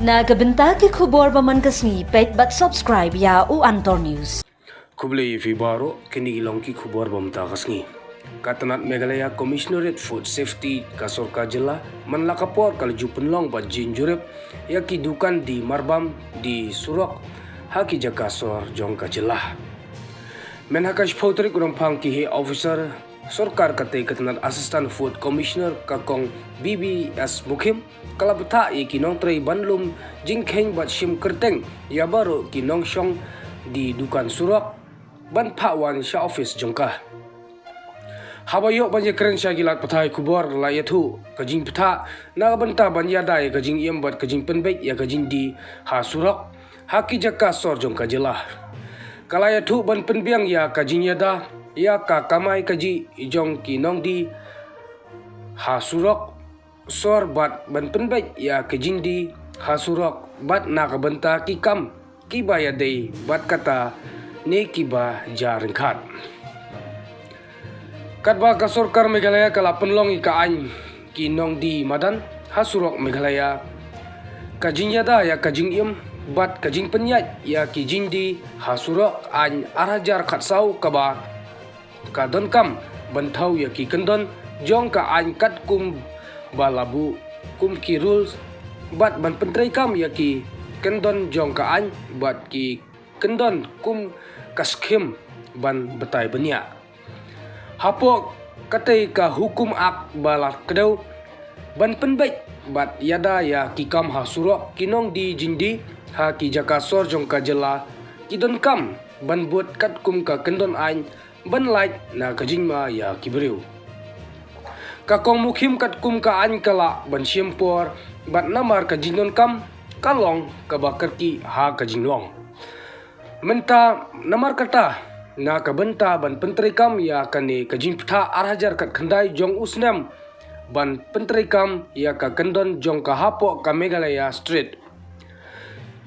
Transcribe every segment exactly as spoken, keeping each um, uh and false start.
Na ka bynta ki khubor ba man ka sngi, peit bad subscribe ïa u Antor News. Khublei ïa phi baroh, kine ki long ki khubor ba mynta ka sngi. Ka tnat Meghalaya Commissionerate Food Safety ka sorkar jylla, man la ka por ka la ju pynlong bad jin jurip ïa ki dukan die marbam die surok ha ki jaka sor jong ka jylla. Mynha ka shiphew tarik u nongphang ki heh officer sorkar, katei ka tnat Assistant Food Commissioner ka kong B B S Mukhim, ka la bthah ïa ki nongtrei ban lum jingkheiñ bad shim kyrteng ïa baroh ki nongshong die dukan surok ban phah wan sha office jong ka. Haba ïoh ban ïakren sha ki lad pathai khubor, la ïathuh ka jingbthah na ka bynta ban ïada ïa ka jingim bad ka jingpynbeit ïa ka jingdie ha surok ha ki jaka sor jong ka jylla. Ka la ïathuh ban pynbiang ïa ka jingïada ïa ka kamai kajih jong ki nongdie ha surok sor bad ban pynbeit ïa ka jingdie ha surok bad na ka bynta ki kam kiba ïadei bad kata ne kiba jia ryngkat. Katba ka sorkar Meghalaya ka la pynlong ïa ka aiñ ki nongdie madan ha surok Meghalaya, ka jingïada ïa ka jingim bad ka jingpynïaid ïa ki jingdie ha surok, aiñ ar hajar khatsaw, kaba ka donkam ban thaw ïa ki kyndon jong ka aiñ katkum ba la buh kum ki rules bad ban pyntreikam ïa ki kyndon jong ka aiñ bad ki kyndon kum ka skhim ban batai bniah. Hapoh katei ka hukum ak ba la kdew ban pynbeit bad ïada ïa ki kam ha surok, ki nongdie jingdie ha ki jaka sor jong ka jylla ki donkam ban bud katkum ka kyndon aiñ ban lait na ka jingma ïa ki briew. Ka kong Mukhim, katkum ka aiñ ka lah ban shim por bad namar ka jingdonkam ka long kaba kyrkieh ha ka jinglong. Mynta namar kata, na ka bynta ban pyntreikam ïa kane ka jingbthah ar hajar khatkhyndai jong u snem ban pyntreikam ïa ka kyndon jong ka hapoh ka Meghalaya Street,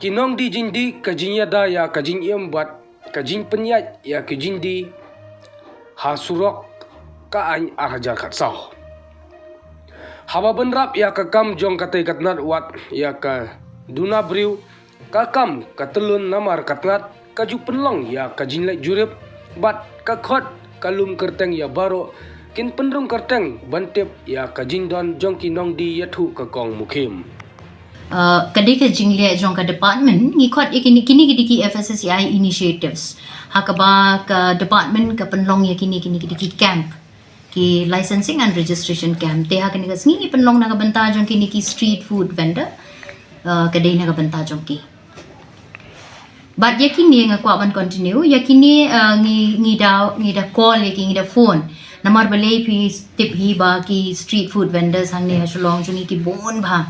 ki nongdie jingdie, ka jingïada ïa ka jingim bad ka jingpynïaid ïa ka jingdie ha surok, ka aiñ ar hajar khatsaw. Haba bynrap ïa ka kam jong katei ka tnat wat ïa ka duna briew, ka kam ka tyllun namar ka tnat ka ju pynlong ïa ka jingleit jurip bad ka khot ka lum kyrteng ïa baroh kin pynrung kyrteng ban tip ïa ka jingdon jong ki nongdie, ïathuh ka kong Mukhim. Uh, ka dei ka jingleh jong ka department, ngi khot ïa kine, kine ki dei ki F S S A I initiatives ha kaba ka department ka pynlong ïa kine, kine ki dei ki camp, ki licensing and registration camp. Te ha kane ka sngi ngi pynlong na ka bynta jong kine ki street food vendor, uh, ka dei na ka bynta jong ki. Bad ïa kine nga kwah ban continue, ïa kine, uh, ngi, ngi da, ngi da call ïa ki, ngi da phone. Namar balei phi tip hi ba ki street food vendors hangne ha Shillong jong ngi ki bun bha.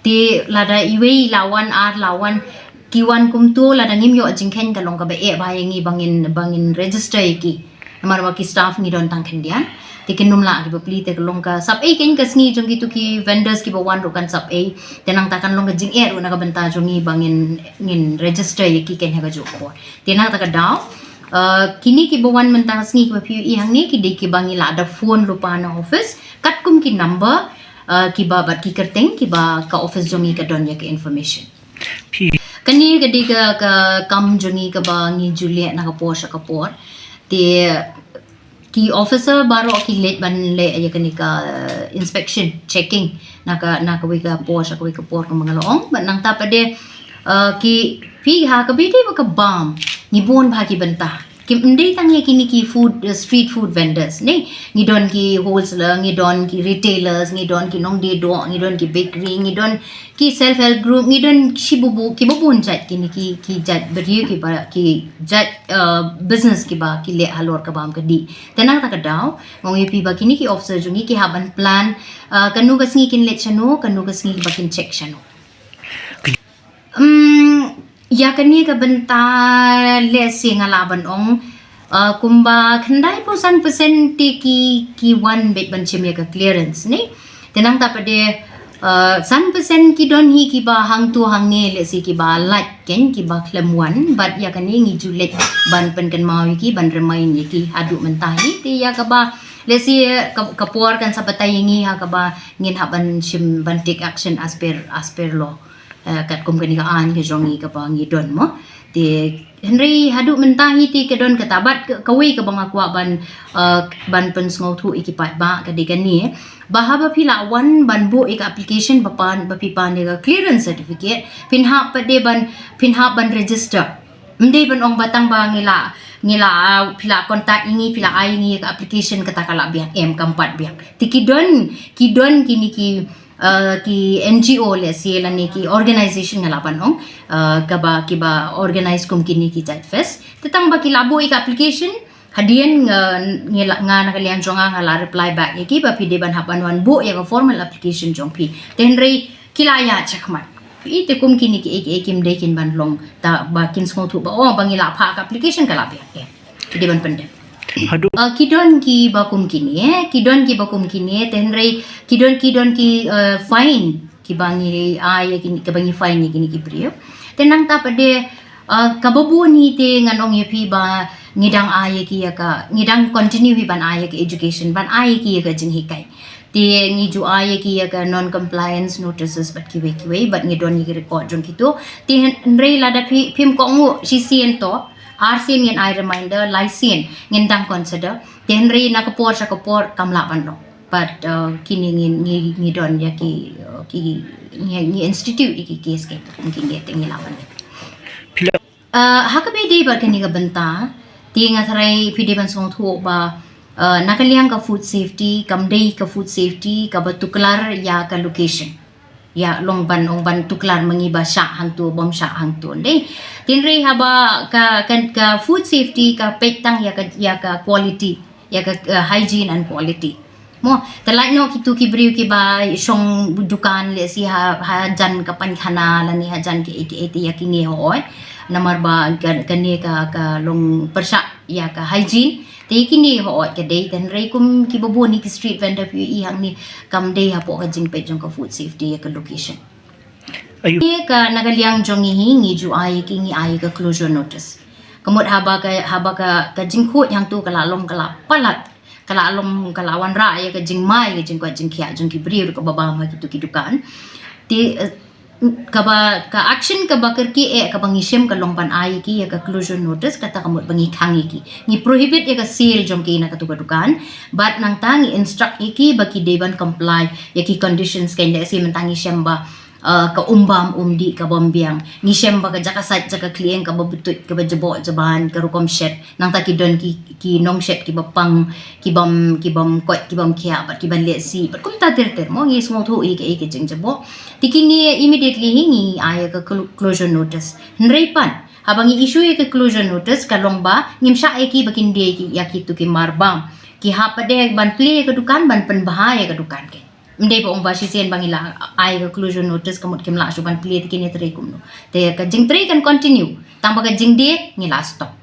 Te lada iwei la wan, ar la wan, ki wan kumto, lada ngim ïoh jingkheiñ ka long kaba eh bha ïa ngi ba ngin, ba ngin register ïa ki. Namar ba ki staff ngi don tang khyndiat. Te kin ym lah kiba plie, te ka long ka sap ei, keiñ ka sngi jong kito ki vendors kiba wan ruh kan sap ei. Te nangta kan long ka jingeh ruh na ka bynta jong ngi ba ngin, ngin register ïa ki keiñ ha kajuh ka por. Te nangta ka daw, uh, kine kiba wan mynta ka sngi kiba phi ïohi hangne ki dei kiba ngi la da phone lypa na office katkum ki number, uh, kiba bad ki kyrteng kiba ka office jong ngi ka don ïa ka information. Kane ka dei ka, ka kam jong ngi kaba ngi ju leh na ka por sha ka por. Te ki officer baroh ki leit ban leh ïa kane ka, uh, inspection, checking na ka, na kawei ka por sha kawei ka por, kumba nga la ong. Bad nangta pat de, uh, ki, phi, ha kaba ïadei bad ka bam, ngi bun bha ki bynta. Kim dei tang ïa kine ki food, uh, street food vendors ne. Ngi don ki wholesaler, ngi don ki retailers, ngi don ki nongdie doh, ngi don ki bakery, ngi don ki self help group, ngi don shi bubu, kiba bun jait kine ki, ki jait briew, kiba, ki jait, uh, business kiba ki leh halor ka bam ka dih. Te nangta ka daw, nga ong ïa phi ba kine ki officer jong ngi ki hap ban plan, uh, kano ka sngi kin leit shano, kano ka sngi ba kin check shano. Um, ïa kane ka bynta lehse nga lah ban ong, uh, kumba khyndaiphew san percent te ki, ki wan beit ban shim ïa ka clearance ne. Te nangta pat de, uh, san percent ki don hi kiba hangto hangne, lehse kiba lait keiñ, kiba khlem wan, bad ïa kane ngi ju leit ban pynkynmaw ïa ki, ban remind ïa ki haduh mynta hi. Te ïa kaba lehse ka, ka por kan sa batai ïa ngi ha kaba ngin hap ban shim, ban take action as per, as per law. Eh, katkum kane ka aiñ ka jong ngi kaba ngi don mo. Te hynrei haduh mynta hi te ka don kata bad ka, kawei kaba nga kwah ban, eh, ban pynsngewthuh ïa ki paidbah ka dei kane. Ba haba phi la wan ban buh ïa ka application ba pan, ba phi pan ïa ka clearance certificate, phin hap pat de ban, phin hap ban register. Ym dei ban ong ba tang ba ngi la, ngi la, ah, phi la contact ïa ngi, phi la ai ïa ngi ïa ka application kata ka la biang, em, kam pat biang. Te ki don, ki don kine ki, uh, ki N G O lehse lane ki organisation nga lah ban ong, uh, kaba, kiba organise kum kine ki Jait Fest. Te tang ba ki la buh ïa ka application, hadien, uh, ngi la, nga na ka liang jong nga nga la reply back ïa ki ba phi dei ban hap ban wan buh ïa ka formal application jong phi. Te hynrei ki la ïaid shakhmat. Phi te kum kine ki, ki, kim dei kin ban long, ta ba kin sngewthuh ba, oh, ba ngi la phah ka application ka la biang. Eh, ki dei ban pyndep. Haduh. Uh, ki don kiba kum kine, eh, ki don kiba kum kine, te hynrei ki don, ki don ki, uh, fine kiba ngi ai ïa kine, kiba ngi fine ïa kine ki briew. Te nangta pat de, uh, kaba bun hi te ngan ong ïa phi ba ngi dang ai ïa ki ïa ka, ngi dang continue hi ban ai ïa ka education, ban ai ïa ki ïa ka jinghikai. Te ngi ju ai ïa ki ïa ka non compliance notices bad kiwei kiwei, bad ngi don ïa ki record jong kito. Te hynrei lada phi, phim kohnguh shisien to, arsien ngin ai reminder, laisien ngin dang consider. Te hynrei na ka por sha ka por kam lah ban long. Bad, uh, kine ngi, ngi, ngi don ïa ki, uh, ki, ngi, ngi institute ïa ki case, ki, ngi, ngi te ngi lah ban. Phi la Uh, ha kaba ïadei bad kane ka bynta, te nga tharai phi dei ban sngewthuh ba, uh, na ka liang ka food safety, kam dei ka food safety kaba tuklar ïa ka location. Ïa long ban ong ban tuklar ma ngi ba shah hangto, bym shah hangto, dei. Te hynrei haba ka, ka, ka food safety ka peit tang ïa ka, ïa ka quality, ïa ka, uh, hygiene and quality. Mo, te lait noh kito ki briew kiba shong dukan lehse ha, hajan ka painkhana lane hajan ki eighty eighty ïa kine hooid. Namar ba ka, kane ka, ka long pyrshah ïa ka hygiene. Te ïa kine hooid ka dei, te hynrei kum kiba bun ïa ki street vendor phi ïohi hangne kam dei hapoh ka jingpeit jong ka food safety ïa ka location. Ayu. Te ka na ka liang jong ngi hi ngi ju ai ki, ngi ai ka closure notice. Ka mut haba ka, haba ka, ka jingkhuid hangto ka la long ka la palat, ka la long ka la wanrah ïa ka jingma ïa ka jingkoit jingkhiah jong ki briew kaba bam ha kito ki dukan. Te, eh, kaba, ka action kaba kyrkieh kaba ngi shim ka long ban ai ïa ki ïa ka closure notice, kata ka mut ba ngi khang ïa ki. Ngi prohibit ïa ka sale jong ki na kato ka dukan. Bad nangta ngi instruct ïa ki ba ki dei ban comply ïa ki conditions, kan lehse mynta ngi shem ba, uh, ka um bam um dih ka bym biang. Ngi shem ba ka jaka sait jaka khlieng kaba btuit kaba jaboh jaban ka rukom shet. Nangta ki don ki, ki nongshet kiba pang, ki bym, ki bym koit, ki bym khiah, bad kiba lehsih, bad kumta ter ter mo, ngi sngewthuh ïa ka, ïa ka jingjaboh. Te kine immediately hi ngi ai ïa ka clo-, closure notice. Hynrei pat haba ngi issue ïa ka closure notice ka long ba ngim shah ïa ki ba kin die ki ïa kito ki mar bam. Ki hap pat de ban plie ïa ka dukan ban pynbha ïa ka dukan ki. Ym dei ba ong ba shisien ba ngi la ai ka closure notice ka mut kim lah shuh ban plie, te kine trei kumno. Te ka jingtrei kan continue. Tang ba ka jingdie ngi la stop.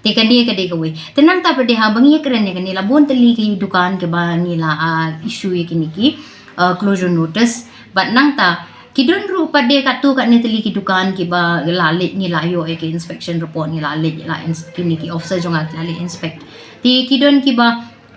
Te kane ka dei kawei. Te nangta pat de haba ngi ïakren ïa kane la bun tylli ki dukan kiba ngi la, ah, issue ïa kine ki, ah, closure notice. Bad nangta ki don ruh pat de katto katne tylli ki dukan kiba la leit, ngi la ïoh ïa ki inspection report, ngi la leit, la ins-, kine ki officer jong nga ki la leit inspect. Te ki don kiba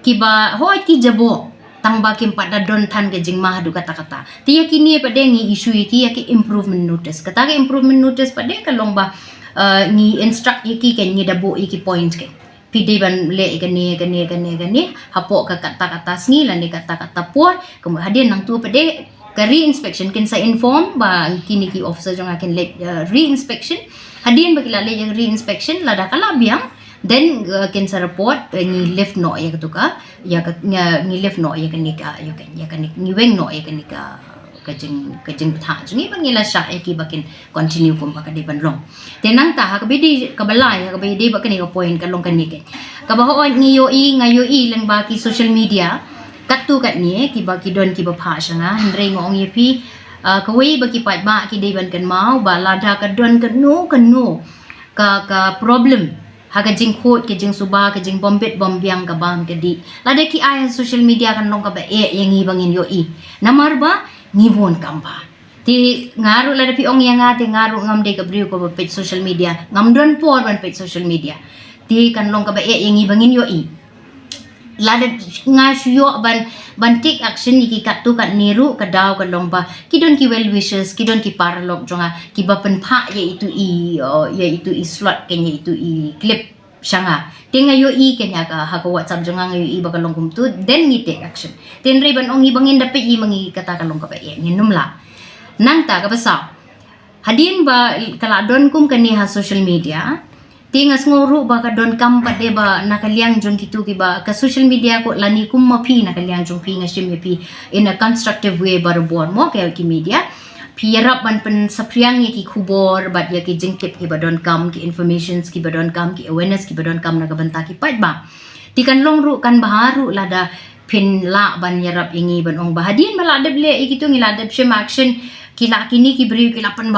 kiba hooid ki jaboh, tang ba kim pat da don than ka jingma haduh katta katta. Te ïa kine pat de ngi issue ïa ki ïa ki improvement notice. Kata ka improvement notice pat de ka long ba, eh, ngi instruct ïa ki, kan ngi da buh ïa ki points ki. Phi dei ban leh ïa kane, kane, kane, kane hapoh ka katta katta sngi lane katta katta por. Ka mut hadien nangta pat de ka re-inspection kin sa inform ba kine ki officer jong nga kin leit, eh, re-inspection. Hadien ba ki la leit re-inspection, lada ka la biang, then, uh, kin sa report, uh, ngi lift noh ïa kato ka, ïa ka, ngi, ngi lift noh ïa kane ka, ïa ka, ïa kane, ngi weng noh ïa kane ka, ka jing, ka jingbthah jong ngi ba ngi la shah ïa ki ba kin continue kumba ka dei ban long. Te nangta ha kaba dei, kaba lai, ha kaba dei bad kane ka point ka long kane ka. Kaba hooid ngi ïohi, nga ïohi lyngba ki social media katto katne kiba ki don kiba phah sha nga, hynrei nga ong ïa phi, uh, kawei ba ki paidbah ki dei ban kynmaw ba lada ka don kano kano ka, ka problem ha ka jingkhuid, ka jingsuba, ka jingbym bit bym biang, ka bam ka dih, lada ki ai ha social media kan long kaba eh ïa ngi ba ngin ïohi. Namar ba ngi bun kam bha. Te nga ruh lada phi ong ïa nga, te nga ruh ngam dei ka briew kaba peit social media, ngam don por ban peit social media. Te kan long kaba eh ïa ngi ba ngin ïohi. Lada nga shu ïoh ban, ban take action ïa ki katto katne ruh, ka daw ka long ba ki don ki well wishers, ki don ki paralok jong nga kiba pynphah ïa itu i, uh, ïa itu i slot, kane ïa itu i clip sha nga. Te nga ïohi kane ha ka, ha ka WhatsApp jong nga, nga ïohi ba ka long kumtu, then ngi take action. Te hynrei ban ong hi ba ngin da peit hi ma ngi, kata ka long kaba eh, ngin nym lah. Nangta kaba saw, hadien ba ka la don kum kane ha social media, te nga sngew ruh ba ka donkam pat de ba na ka liang jong kitu kiba, ka social media ko lane kum ma phi, na ka liang jong phi nga shim ïa phi in a constructive way barabor mo, ka ki media, phi ïarap ban pynsaphriang ïa ki khubor bad ïa ki jingtip kiba donkam, ki informations kiba donkam, ki awareness kiba donkam na ka bynta ki paidbah. Te kan long ruh, kan bha ruh lada phin lah ban ïarap ïa ngi ban ong ba hadien ba la dep leh ïa kitu, ngi la dep shim action, ki la, kine ki briew ki la pynbha